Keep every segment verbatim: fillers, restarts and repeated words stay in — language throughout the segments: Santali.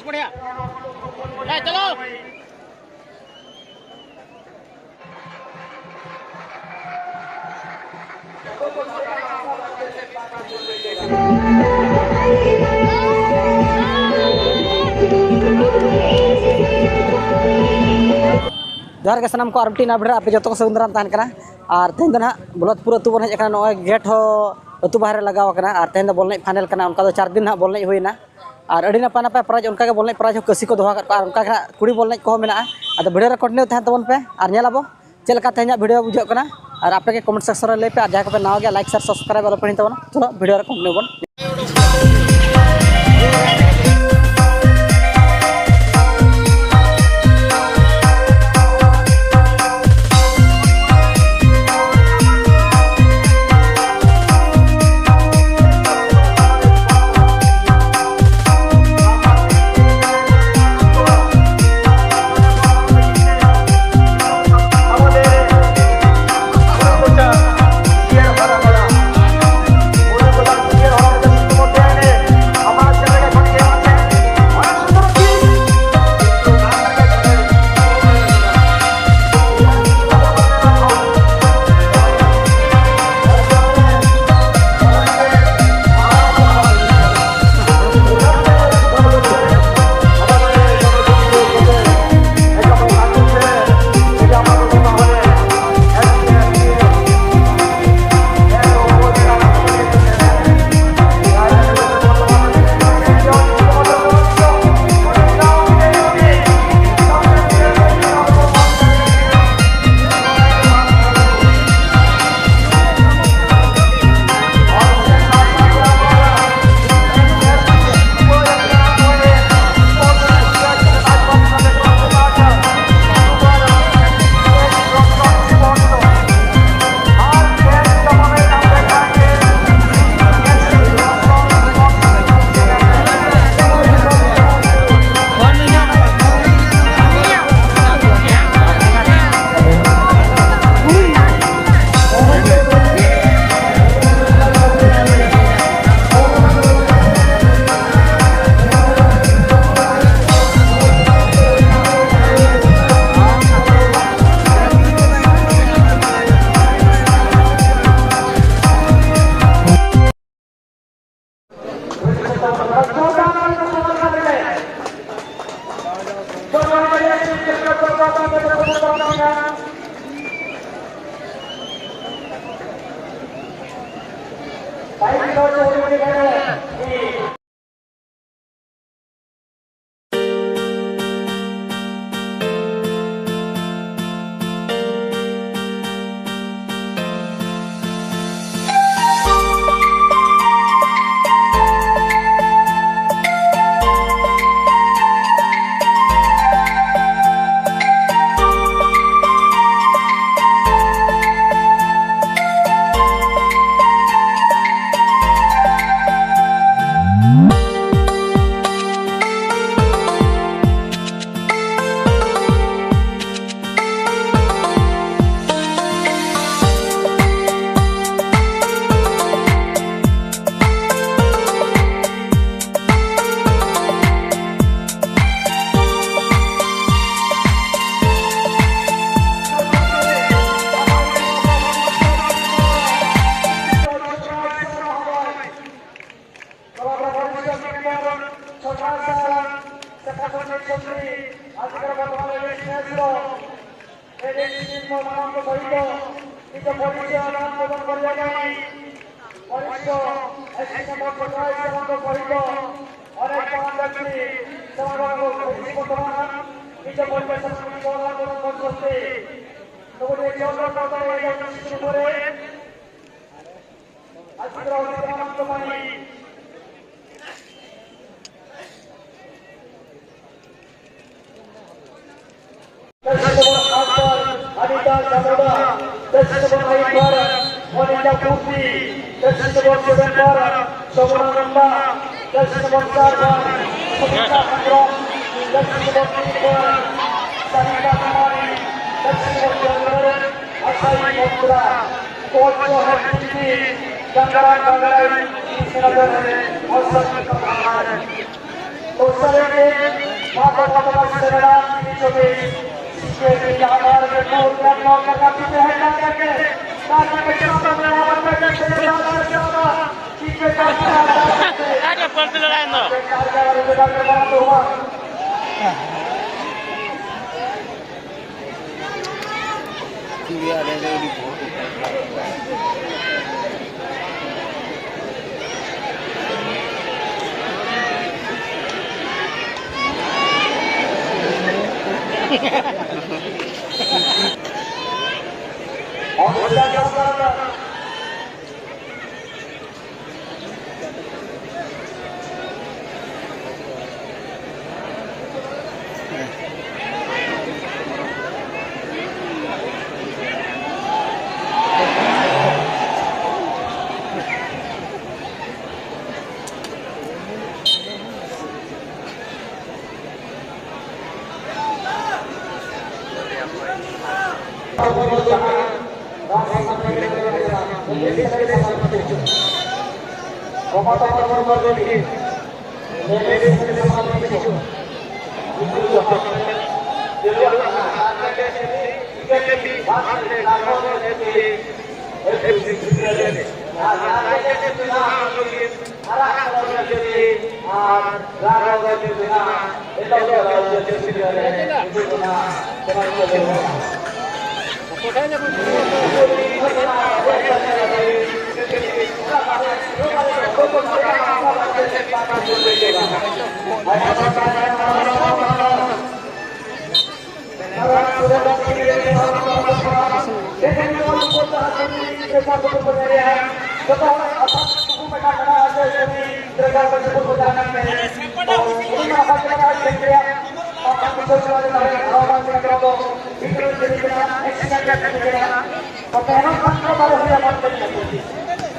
ᱵᱟᱲᱟᱭᱟ᱾ ᱦᱮᱸ, ᱪᱚᱞᱚ᱾ ᱡᱚᱦᱟᱨ ᱜᱮ ᱥᱟᱱᱟᱢ ᱠᱚ, ᱟᱨ ᱢᱤᱫᱴᱤᱡ ᱱᱟᱣᱟ video ᱨᱮ ᱟᱯᱮ ᱡᱚᱛᱚ ᱠᱚ ᱥᱟᱹᱜᱩᱱ ᱫᱟᱨᱟᱢ ᱛᱟᱦᱮᱱ ᱠᱟᱱᱟ᱾ ᱟᱨ ᱛᱮᱦᱮᱧ ᱫᱚ ᱱᱟᱦᱟᱜ ᱵᱚᱞᱚᱛᱯᱩᱨ ᱟᱹᱛᱩ ᱵᱚᱱ ᱦᱮᱡ ᱟᱠᱟᱱᱟ᱾ ᱱᱚᱜᱼᱚᱭ gate ᱦᱚᱸ ᱟᱹᱛᱩ ᱵᱟᱦᱨᱮ ᱨᱮ ᱞᱟᱜᱟᱣ ᱟᱠᱟᱱᱟ᱾ ᱟᱨ ᱛᱮᱦᱮᱧ ᱫᱚ ᱵᱚᱞ ᱮᱱᱮᱡ final ᱠᱟᱱᱟ, ᱚᱱᱠᱟ ᱫᱚ ᱪᱟᱨ ᱫᱤᱱ ᱱᱟᱦᱟᱜ ᱵᱚᱞ ᱮᱱᱮᱡ ᱦᱩᱭᱱᱟ᱾ ᱟᱨ ᱟᱹᱰᱤ ᱱᱟᱯᱟᱭ ᱱᱟᱯᱟᱭ prize, ᱚᱱᱠᱟ ᱜᱮ ᱵᱚᱞ ᱮᱱᱮᱡ prize ᱦᱚᱸ ᱠᱟᱹᱥᱤ ᱠᱚ ᱫᱚᱦᱚ ᱟᱠᱟᱫ ᱠᱚᱣᱟ, ᱟᱨ ᱚᱱᱠᱟ ᱜᱮ ᱱᱟᱦᱟᱜ ᱠᱩᱲᱤ ᱵᱚᱞ ᱮᱱᱮᱡ ᱠᱚᱦᱚᱸ ᱢᱮᱱᱟᱜᱼᱟ᱾ ᱟᱫᱚ video ᱨᱮ continue ᱛᱟᱦᱮᱱ ᱛᱟᱵᱚᱱ ᱯᱮ, ᱟᱨ ᱧᱮᱞ ᱟᱵᱚ ᱪᱮᱫ ᱞᱮᱠᱟ ᱛᱮᱦᱮᱧᱟᱜ video ᱵᱩᱡᱷᱟᱹᱜ ᱠᱟᱱᱟ᱾ ᱟᱨ ᱟᱯᱮ ᱜᱮ comment section ᱨᱮ ᱞᱟᱹᱭ ᱯᱮ, ᱟᱨ ᱡᱟᱦᱟᱸᱭ ᱠᱚᱯᱮ ᱱᱟᱣᱟ ᱜᱮᱭᱟ, like, share, subscribe ᱟᱞᱚ ᱯᱮ ᱦᱤᱲᱤᱧ ᱛᱟᱵᱚᱱᱟ᱾ ᱪᱚᱞᱚ, video ᱨᱮ continue ᱵᱚᱱ᱾ ᱥᱚᱢᱟᱡᱽ ᱥᱮᱵᱟ ᱥᱚᱝᱜᱚᱴᱷᱚᱱ ᱥᱮ ᱯᱨᱚᱥᱟᱥᱚᱱᱤᱠ ᱥᱚᱢᱤᱛᱤ, ᱟᱡᱠᱟᱨ ᱵᱚᱨᱛᱚᱢᱟᱱ ᱨᱮ ᱵᱤᱥᱱᱮᱥ ᱨᱚ, ᱮᱰᱤᱥᱤ ᱢᱟᱱᱟᱣ ᱠᱚ ᱥᱚᱦᱤᱛ ᱱᱤᱡ ᱯᱚᱨᱤᱪᱚᱭ ᱮᱢ ᱮᱢ ᱠᱚ ᱵᱟᱨᱭᱟ ᱜᱟᱱ ᱵᱚᱨᱤᱥᱴᱷ ᱮᱥᱴᱤ ᱢᱮᱢᱵᱟᱨ ᱠᱚ ᱥᱟᱶ ᱥᱟᱶ ᱠᱚ ᱥᱚᱦᱤᱛ ᱚᱱᱮᱠ ᱢᱟᱨᱟᱝ ᱵᱮᱠᱛᱤ ᱥᱮ ᱢᱟᱨᱟᱝ ᱵᱮᱠᱛᱤ ᱠᱚ ᱛᱟᱵᱚᱱᱟ᱾ ᱱᱤᱡ ᱯᱚᱨᱤᱪᱚᱭ ᱥᱟᱶ ᱠᱚ ᱵᱟᱨᱭᱟ ᱜᱟᱱ ᱵᱚᱨᱤᱥᱴᱷ ᱱᱚᱣᱟ ᱪᱚᱱᱫᱨᱚ ᱯᱨᱚᱫᱟᱱ ᱨᱮᱭᱟᱜ ᱥᱩᱨ ᱨᱮ ᱟᱡ ᱠᱚ ᱚᱱᱮᱠ ᱢᱟᱨᱟᱝ ᱠᱚ ᱢᱟᱹᱱᱤ ᱛᱮᱥᱤ ᱱᱚᱢᱵᱚᱨ ᱟᱴ ᱯᱟᱨ ᱟᱱᱤᱛᱟ ᱥᱟᱢᱩᱫᱟ, ᱛᱮᱥᱤ ᱱᱚᱢᱵᱚᱨ ᱱᱟᱭᱤᱱ ᱯᱟᱨ ᱢᱚᱱᱤᱠᱟ ᱯᱩᱨᱵᱤ, ᱛᱮᱥᱤ ᱱᱚᱢᱵᱚᱨ ᱥᱮᱵᱷᱮᱱ ᱯᱟᱨ ᱥᱚᱢᱚᱱᱟ ᱱᱚᱱᱫᱟ, ᱛᱮᱥᱤ ᱱᱚᱢᱵᱚᱨ ᱪᱟᱨ ᱯᱟᱨ ᱥᱩᱢᱤᱛᱟ ᱦᱮᱢᱵᱨᱚᱢ, ᱛᱮᱥᱤ ᱱᱚᱢᱵᱚᱨ ᱛᱤᱱ ᱯᱟᱨ ᱥᱟᱨᱤᱠᱟ ᱠᱩᱢᱟᱨᱤ, ᱛᱮᱥᱤ ᱱᱚᱢᱵᱚᱨ ᱪᱟᱨ ᱯᱟᱨ ᱟᱥᱟᱭ ᱢᱚᱱᱫᱨᱟ, ᱠᱚᱪ ᱦᱚᱸ ᱴᱤᱵᱷᱤ ᱰᱟᱝᱜᱟᱨᱟ ᱰᱟᱝᱜᱟᱨᱟᱭ ᱥᱮᱱᱟᱜᱟᱨ ᱨᱮ ᱚᱥᱚᱨ ᱠᱟᱱᱟ᱾ ᱫᱚᱥᱟᱨ ᱨᱮ ᱢᱟᱫᱷᱚᱵ ᱥᱮᱨᱮᱲᱟ ᱛᱤᱱ ᱪᱚᱵᱵᱤᱥ ᱥᱤᱠᱮ ᱡᱟᱢᱟᱨ ᱨᱮ ᱯᱩᱨᱱᱚ ᱠᱟᱱᱟ ᱛᱤᱱ ᱦᱮᱱᱟ ᱠᱟᱛᱮ ᱛᱟᱨ ᱯᱮᱪᱷᱚᱱ ᱨᱮ ᱟᱵᱟᱨ ᱯᱮ ᱥᱮᱨᱮᱲᱟ ᱥᱮᱨᱮᱲᱟ ᱥᱤᱠᱮ ᱡᱟᱢᱟᱨ ᱟᱨᱮ ᱯᱟᱞᱴᱤ ᱞᱟᱲᱟᱭᱮᱱ ᱫᱚ᱾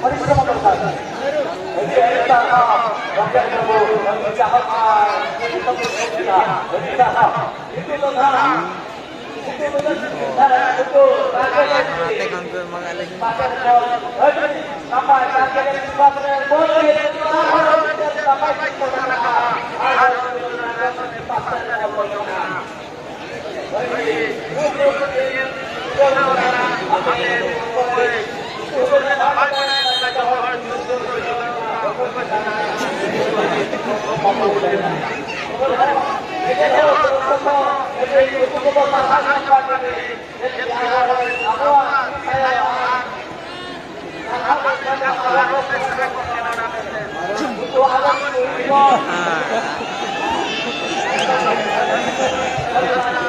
ᱯᱚᱨᱤᱥᱨᱚᱢ ᱫᱚᱨᱠᱟᱨ᱾ ᱟᱹᱰᱤ ᱟᱹᱰᱤ ᱥᱟᱨᱦᱟᱣ ᱜᱚᱢᱠᱮ ᱛᱟᱵᱚ, ᱡᱟᱦᱟᱸ ᱟᱹᱰᱤ ᱥᱟᱨᱦᱟᱣ᱾ ᱱᱤᱛᱚᱜ ᱫᱚ ᱱᱟᱦᱟᱜ, ᱱᱤᱛᱚᱜ ᱫᱚ ᱱᱟᱦᱟᱜ, ᱱᱤᱛᱚᱜ ᱫᱚ ᱱᱟᱦᱟᱜ, ᱱᱤᱛᱚᱜ ᱫᱚ ᱱᱟᱦᱟᱜ, ᱟᱹᱰᱤ ᱱᱟᱯᱟᱭ ᱱᱟᱯᱟᱭ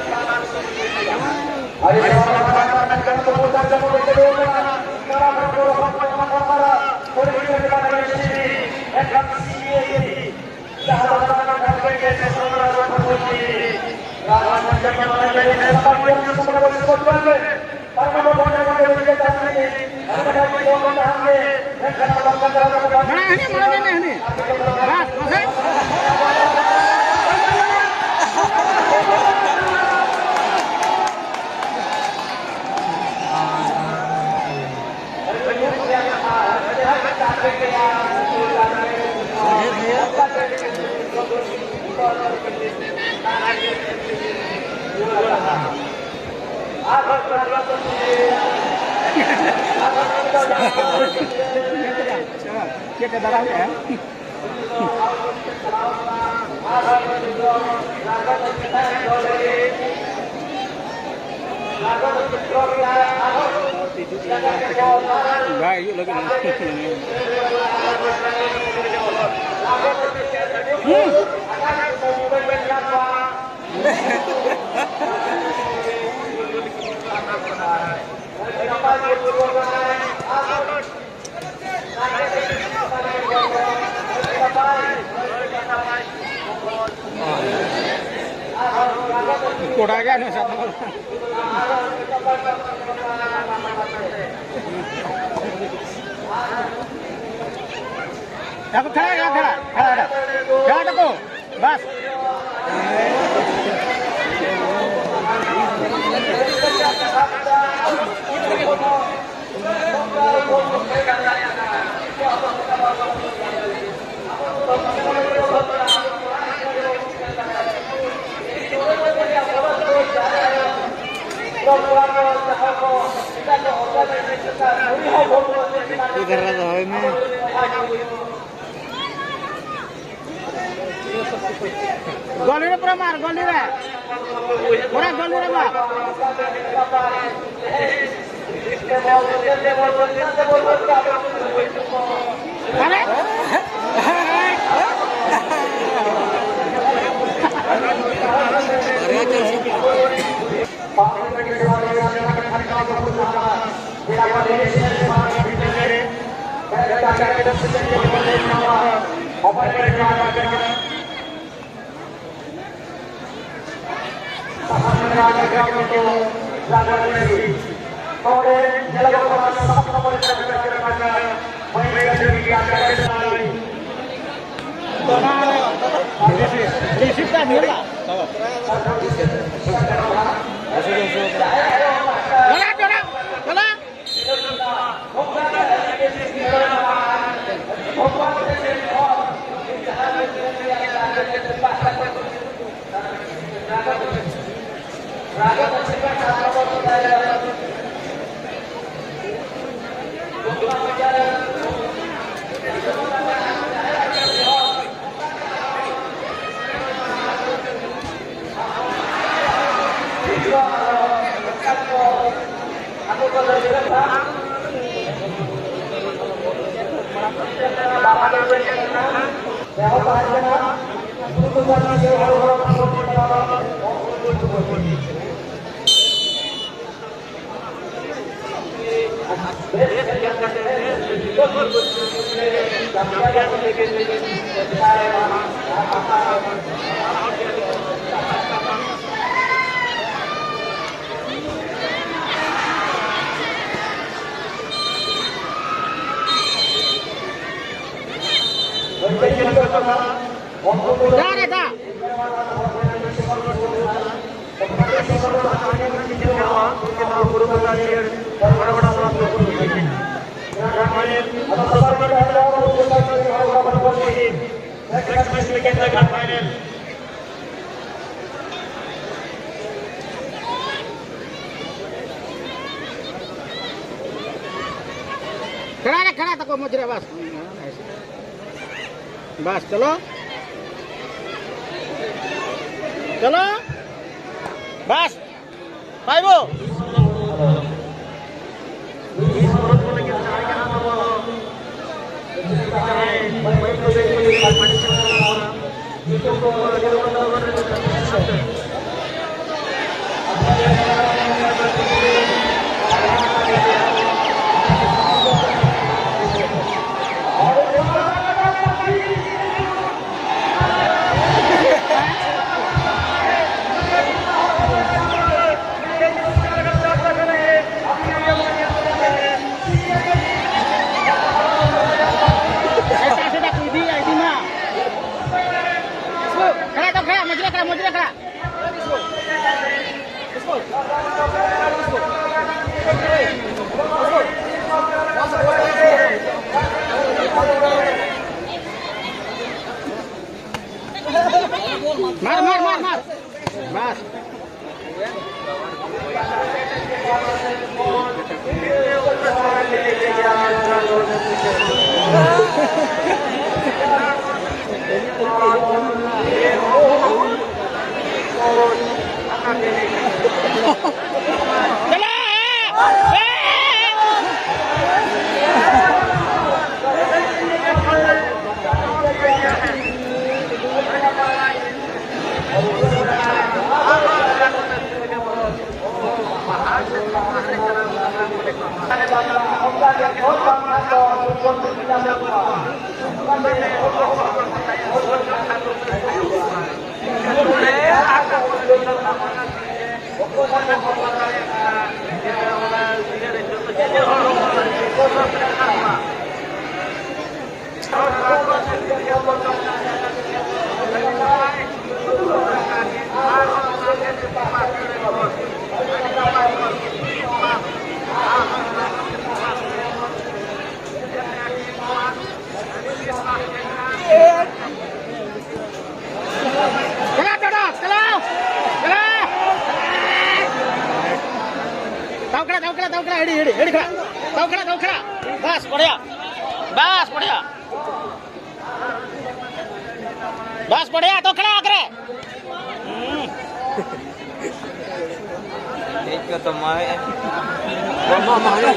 ᱱᱟᱯᱟᱭ ᱢᱟᱲᱟᱝ ᱦᱟᱹᱱᱤ, ᱢᱟᱲᱟᱝ ᱦᱟᱹᱱᱤ, ᱦᱟᱹᱱᱤ᱾ ᱵᱟᱥ, ᱢᱟᱥᱮ᱾ ᱪᱮᱫ ᱠᱚ ᱫᱟᱨᱟᱢ ᱮᱫᱼᱟ? ᱵᱟᱭ ᱦᱤᱡᱩᱜ ᱞᱟᱹᱜᱤᱫ᱾ ᱦᱩᱸ᱾ ᱠᱚᱲᱟ ᱜᱮ ᱟᱹᱰᱤ ᱥᱟᱛᱟᱢ᱾ ᱛᱟᱠᱚ ᱠᱷᱮᱲᱟ, ᱠᱷᱮᱲᱟ, ᱠᱷᱮᱲᱟ, ᱠᱷᱮᱲᱟ ᱛᱟᱠᱚ᱾ ᱵᱟᱥ᱾ ᱩᱫᱷᱟᱨ ᱫᱚᱦᱚᱭ ᱢᱮ᱾ ᱜᱚᱞᱤ ᱨᱮ ᱯᱩᱨᱟᱹ ᱢᱟᱨ, ᱜᱚᱞᱤ ᱨᱮ᱾ ᱯᱩᱨᱟᱹ ᱜᱚᱞᱤ ᱨᱮ ᱢᱟᱨ᱾ ᱟᱨᱮ? ᱵᱟᱨᱭᱟ ᱪᱟᱱᱥ᱾ ᱫᱟᱜ ᱨᱮ ᱫᱟᱜ᱾ ᱠᱷᱮᱲᱟ ᱨᱮ ᱠᱷᱮᱲᱟ ᱛᱟᱠᱚ ᱢᱚᱡᱽ ᱨᱮ ᱵᱟᱥ᱾ ᱵᱟᱥ, ᱪᱚᱞᱚ᱾ ᱪᱚᱞᱚ᱾ ᱵᱟᱥ᱾ ᱯᱟᱭᱵᱚ᱾ ᱢᱚᱡᱽ ᱨᱮ ᱠᱷᱟᱲᱟ᱾ ᱢᱟᱨ, ᱢᱟᱨ, ᱢᱟᱨ, ᱢᱟᱨ᱾ ᱵᱟᱥ᱾ ᱪᱟᱞᱟᱣ, ᱪᱟᱞᱟᱣ, ᱪᱟᱞᱟᱣ᱾ ᱫᱟᱣ ᱠᱷᱟᱲᱟ, ᱫᱟᱣ ᱠᱷᱟᱲᱟ, ᱫᱟᱣ ᱠᱷᱟᱲᱟ, ᱦᱤᱲᱤ, ᱦᱤᱲᱤ, ᱦᱤᱲᱤ ᱠᱷᱟᱲᱟ᱾ ᱫᱟᱣ ᱠᱷᱟᱲᱟ, ᱫᱟᱣ ᱠᱷᱟᱲᱟ᱾ ᱵᱟᱥ, ᱵᱚᱲᱦᱤᱭᱟ᱾ ᱵᱟᱥ, ᱵᱚᱲᱦᱤᱭᱟ᱾ ᱵᱟᱥ, ᱵᱚᱲᱦᱤᱭᱟ, ᱫᱟᱣ ᱠᱷᱟᱲᱟ, ᱟᱜᱽᱨᱮ᱾ ᱦᱩᱸ᱾ ᱦᱮᱡ ᱠᱚ ᱛᱚ ᱢᱟᱭ᱾ ᱵᱟᱵᱟ ᱢᱟᱭ᱾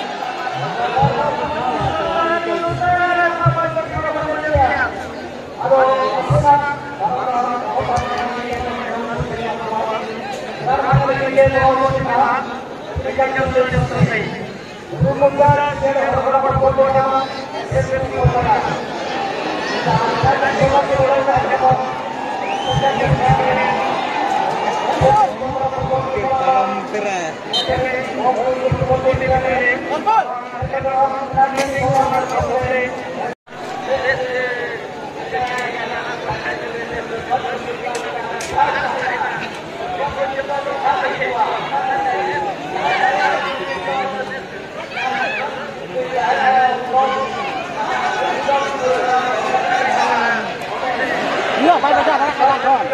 ᱵᱟᱭ ᱵᱟᱡᱟᱣ ᱫᱟᱲᱮᱭᱟᱜ ᱠᱟᱱᱟ ᱰᱨᱚᱱ᱾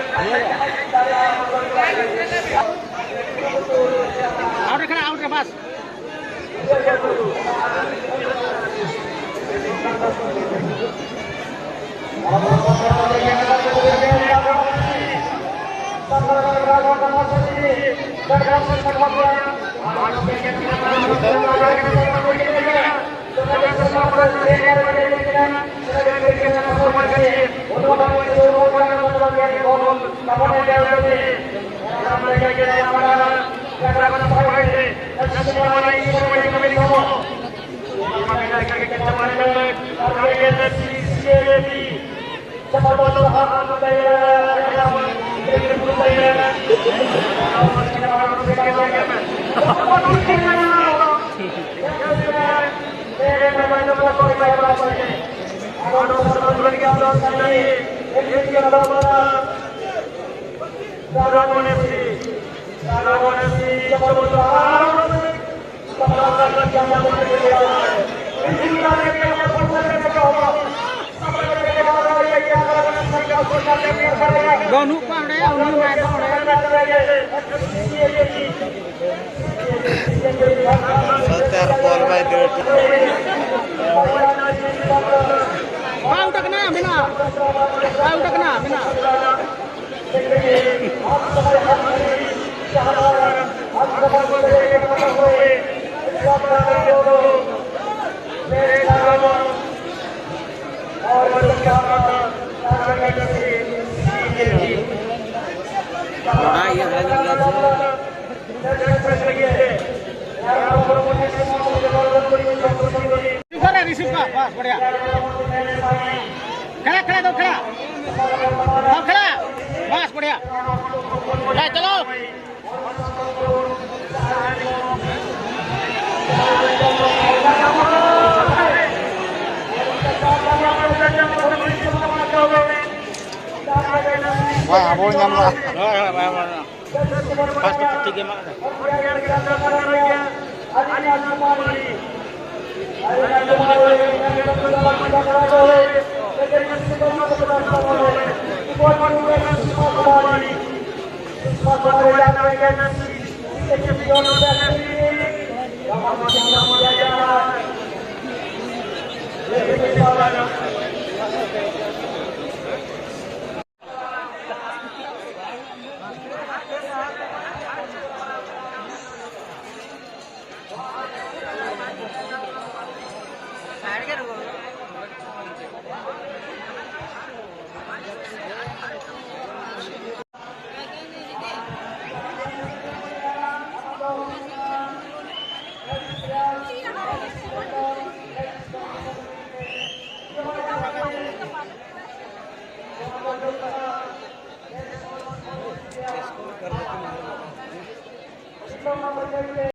ᱟᱣᱩᱴ ᱨᱮ ᱠᱷᱟᱱᱟ, ᱟᱣᱩᱴ ᱨᱮ, ᱵᱟᱥ᱾ ᱵᱟᱹᱱᱩᱜ ᱠᱚᱣᱟ ᱚᱸᱰᱮ, ᱩᱱᱤ ᱢᱟ ᱮᱱᱦᱚᱸ ᱚᱸᱰᱮ᱾ ᱥᱚᱛᱭᱟᱨ ᱵᱚᱞ ᱵᱟᱭ ᱫᱟᱹᱲ ᱦᱚᱪᱚ᱾ ᱵᱟᱭ ᱟᱣᱩᱴ ᱟᱠᱟᱱᱟ, ᱢᱮᱱᱟᱜᱼᱟ᱾ ᱵᱟᱭ ᱟᱣᱩᱴ ᱟᱠᱟᱱᱟ, ᱢᱮᱱᱟᱜᱼᱟ᱾ ᱚᱱᱟ ᱤᱭᱟᱹ ᱫᱷᱟᱨᱟ ᱧᱚᱜ ᱜᱮᱭᱟ ᱥᱮ᱾ ᱨᱤᱥᱤᱵᱷ ᱠᱚᱨᱮ, ᱨᱤᱥᱤᱵᱷ ᱠᱚᱨᱮ, ᱵᱟᱥ, ᱵᱚᱲᱤᱭᱟ᱾ ᱠᱷᱮᱞᱟ, ᱠᱷᱮᱞᱟ, ᱫᱚ ᱠᱷᱮᱞᱟ᱾ ᱫᱚ ᱠᱷᱮᱞᱟ᱾ ᱵᱟᱥ, ᱵᱚᱲᱤᱭᱟ᱾ ᱦᱮᱸ, ᱪᱚᱞᱚ᱾ ᱵᱟᱝ, ᱟᱵᱚ ᱧᱟᱢ ᱞᱟᱜᱼᱟ᱾ ᱦᱳᱭ, ᱦᱳᱭ, ᱵᱟᱭ ᱵᱟᱲᱟᱭᱟ᱾ ᱯᱷᱟᱥᱴ ᱴᱷᱤᱠ ᱜᱮ ᱮᱢᱟᱜ ᱠᱟᱱᱟ᱾